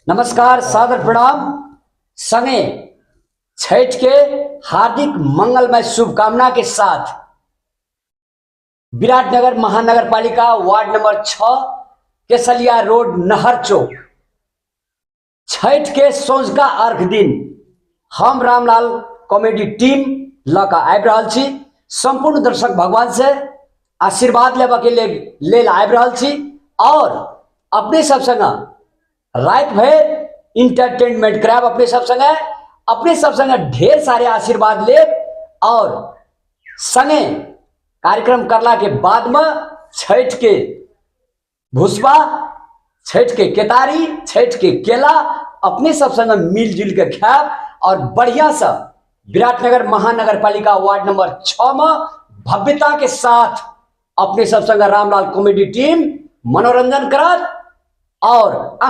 नमस्कार, सादर प्रणाम संगे छठ के हार्दिक मंगलमय शुभकामना के साथ विराटनगर महानगर पालिका वार्ड नंबर 6 केसलिया रोड नहर चौक छठ के सौझका अर्घ दिन हम रामलाल कॉमेडी टीम लऽ कऽ आबि रहल छी। संपूर्ण दर्शक भगवान से आशीर्वाद लेबऽ के लेल आबि रहल छी और अपने सब संग राति भरि इंटरटेनमेंट करायब। अपने सब संगे ढेर सारे आशीर्वाद लेब और संगे कार्यक्रम करला के बाद में छठ के भुसबा, छठ के केतारी, छठ के केला अपने सब संग मिलजुल के खायब और बढ़िया से विराटनगर महानगर पालिका वार्ड नंबर 6 में भव्यता के साथ अपने सब संग रामलाल कॉमेडी टीम मनोरंजन करत और